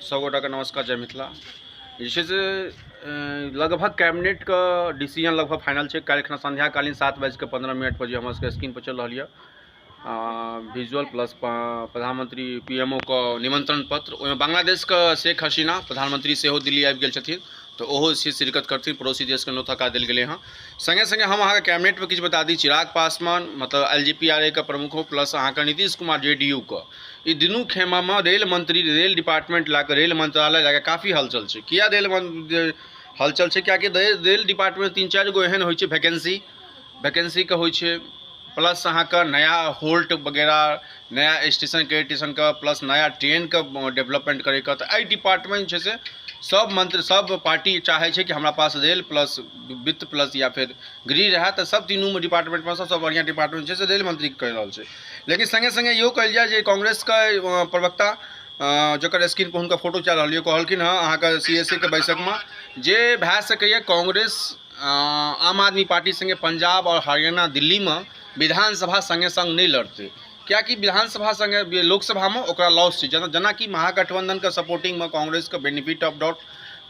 सब गोटाके नमस्कार, जय मिथिला। जे छै से लगभग कैबिनेटके डिसीजन लगभग फाइनल छै। काल्हि खना संध्याकालीन 7:15 पर जे हमर सबके स्क्रीन पर चलि रहल यऽ विजुअल प्लस प्रधानमंत्री पी एम ओ के निमंत्रण पत्र, ओहिमे बांग्लादेशके शेख हसीना प्रधानमंत्री सेहो दिल्ली आबि गेल छथिन, तऽ ओहो से शिरकत करथिन। पड़ोसी देशके न्योता देल गेलै हँ। सङ्गे सङ्गे हम अहाँके कैबिनेटमे किछु बता दी, चिराग पासवान मतलब L G P R A के प्रमुखो प्लस अहाँके नीतीश कुमार जे डी यू के, ई दुनू खेमामे रेल मंत्री, रेल डिपार्टमेंट लए कऽ, रेल मंत्रालय लए कऽ काफी हलचल छै। किया रेल हलचल छै? किएकि रेल डिपार्टमेंट 3-4 गो एहन होइ छै वैकेंसी, वैकेंसीके होइ छै, प्लस अहाँके नया होल्ट वगैरह, नया स्टेशनके स्टेशनके प्लस नया ट्रेनके डेवलपमेंट करैके। तऽ एहि डिपार्टमेंट छै से सब मंत्री सब पार्टी चाहै छै कि हमरा पास रेल प्लस वित्त प्लस या फेर गृह रहए। तऽ सब तीनूमे डिपार्टमेंटमे सबसँ बढ़िआँ डिपार्टमेंट छै से रेल मंत्री कहि रहल छै। लेकिन सङ्गे सङ्गे इहो कहल जाय जे कांग्रेसके प्रवक्ता, जकर स्क्रीन पर हुनकर फोटो चलि रहल यऽ, कहलखिन हँ अहाँके सी एस ए के बैसकमे जे भए सकैए कांग्रेस आम आदमी पार्टी सङ्गे पंजाब आओर हरियाणा दिल्लीमे विधानसभा सङ्गे सङ्ग नहि लड़तै, किएकि विधानसभा सङ्गे लोकसभामे ओकरा लॉस छै। जेनाकि महागठबंधनके सपोर्टिंगमे कांग्रेसके बेनिफिट ऑफ डाउट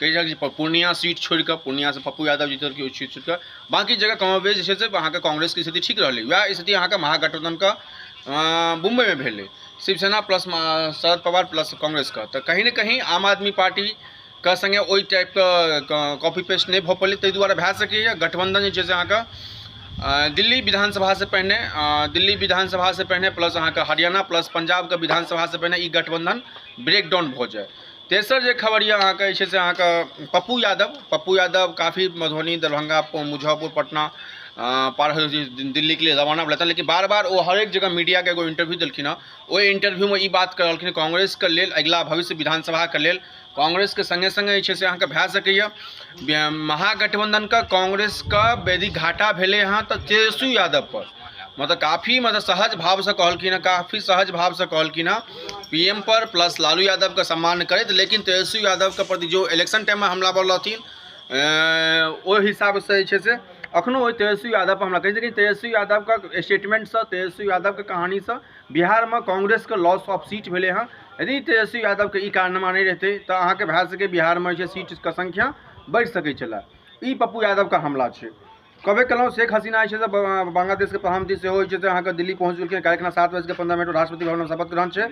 कहि सकै छी। पूर्णिया सीट छोड़ि कऽ, पूर्णियासँ पप्पू यादव जीतलखिन, ओहि सीट छोड़ि कऽ बाँकी जगह कमोबेश जे छै से अहाँके कांग्रेसके स्थिति ठीक रहलै। वएह स्थिति अहाँके महागठबंधनके मुम्बइमे भेलै, शिवसेना प्लस शरद पवार प्लस कांग्रेसके। तऽ कहीं ने कहीं आम आदमी पार्टी के सङ्गे ओहि टाइपके कॉपी पेस्ट नहि भऽ पयलै, ताहि दुआरे भए सकैए गठबन्धन जे छै से अहाँके दिल्ली विधानसभासँ पहिने, दिल्ली विधानसभासँ पहिने प्लस अहाँके हरियाणा प्लस पंजाबके विधानसभासँ पहिने ई गठबन्धन ब्रेकडाउन भऽ जाय। तेसर जे खबर यऽ अहाँके जे छै से अहाँके पप्पू यादव, पप्पू यादव काफी मधुबनी, दरभंगा, मुजफ्फरपुर, पटना पार दिल्लीके लिए रवाना भेलथि, लेकिन बार बार ओ हरेक जगह मीडियाके एगो इंटरव्यू देलखिन हँ। ओहि इंटरव्यूमे ई बात कहलखिन कांग्रेसके लेल अगिला भविष्य विधानसभाके लेल कांग्रेसके सङ्गे सङ्गे जे छै से अहाँके भए सकैए महागठबंधनके कांग्रेसके यदि घाटा भेलै हँ तऽ तेजस्वी यादवपर मतलब काफी मतलब सहज भावसँ कहलखिन हँ, काफी सहज भावसँ कहलखिन हँ पी एम पर प्लस लालू यादवके सम्मान करैत, लेकिन तेजस्वी यादवके प्रति जो इलेक्शन टाइममे हमलावर रहथिन ओहि हिसाबसँ जे छै से अखनो ओहि तेजस्वी यादवपर हमला करै छै। लेकिन तेजस्वी यादवके स्टेटमेंटसँ, तेजस्वी यादवके कहानीसँ बिहारमे कांग्रेसके लॉस ऑफ सीट भेलै हँ। यदि तेजस्वी यादवके ई कारनामा नहि रहितै तऽ अहाँके भए सकै बिहारमे जे छै सीटके संख्या बढ़ि सकै छलै। ई पप्पू यादवके हमला छै। कहबे केलहुँ, शेख हसीना जे छै से बांग्लादेशके प्रधानमंत्री सेहो जे छै से अहाँके दिल्ली पहुँच गेलखिन। काल्हि खना 7:15 राष्ट्रपति भवनमे शपथ ग्रहण छै।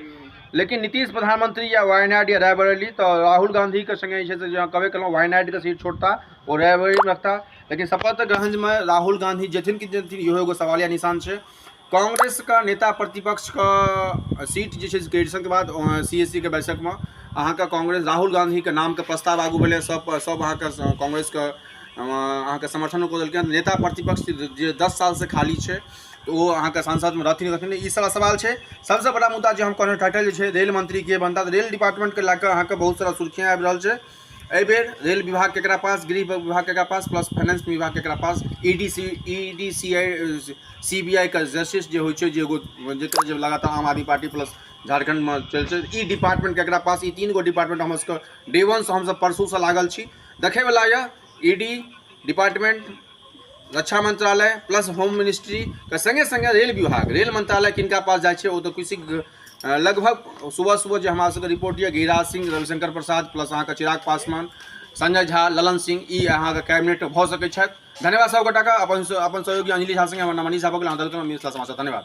लेकिन नीतीश प्रधानमंत्री या वायनाड या रायबरेली, तऽ राहुल गांधीके सङ्गे जे छै से कहबे केलहुँ वायनाडके सीट छोड़ता, ओ रायबरेली रखता। लेकिन शपथ ग्रहणमे राहुल गांधी जेथिन कि जेथिन, इहो एगो सवालिया निशान छै। कांग्रेसके नेता प्रतिपक्षके सीट जे छै से ग्रेजुएशनके बाद सी एस सी के बैठकमे अहाँके कांग्रेस राहुल गांधीके नामके प्रस्ताव आगू भेलै, सब सब अहाँके कांग्रेसके अहाँके समर्थन कऽ देलकै। नेता प्रतिपक्ष जे 10 सालसँ खाली छै, तऽ ओ अहाँके संसदमे रहथिन रहथिन, ई सारा सवाल छै। सबसँ बड़ा मुद्दा जे हम कहलहुँ टाइटल जे छै रेल मंत्री के बनता, तऽ रेल डिपार्टमेंटके लए कऽ अहाँके बहुत सारा सुर्खियाँ आबि रहल छै। एहिबेर रेल विभाग केकरा पास, गृह विभाग केकरा पास, प्लस फाइनेंस विभाग केकरा पास, E D C E D C I C B I के जस्टिस जे होइ छै, जे एगो जकर जे लगातार आम आदमी पार्टी प्लस झारखण्डमे चलै छै, ई डिपार्टमेंट केकरा पास। ई 3 गो डिपार्टमेंट हमर सबके डे वनसँ हमसब परसूसँ लागल छी। देखैवला यऽ ई डी डिपार्टमेंट, रक्षा मंत्रालय प्लस होम मिनिस्ट्री के संगे संगे रेल विभाग, रेल मंत्रालय किनका पास जाइ छै, ओ तऽ किसी लगभग सुबह सुबह जे हमरा सबके रिपोर्ट यऽ गिरिराज सिंह, रविशंकर प्रसाद प्लस अहाँके चिराग पासवान, संजय झा, ललन सिंह, ई अहाँके कैबिनेट भऽ सकै छथि। धन्यवाद सब गोटाके। अपन अपन सहयोगी अंजलि झा संगे हमर नाम मनीष झा भऽ गेल। अहाँ दल मिथिला समाचार। धन्यवाद।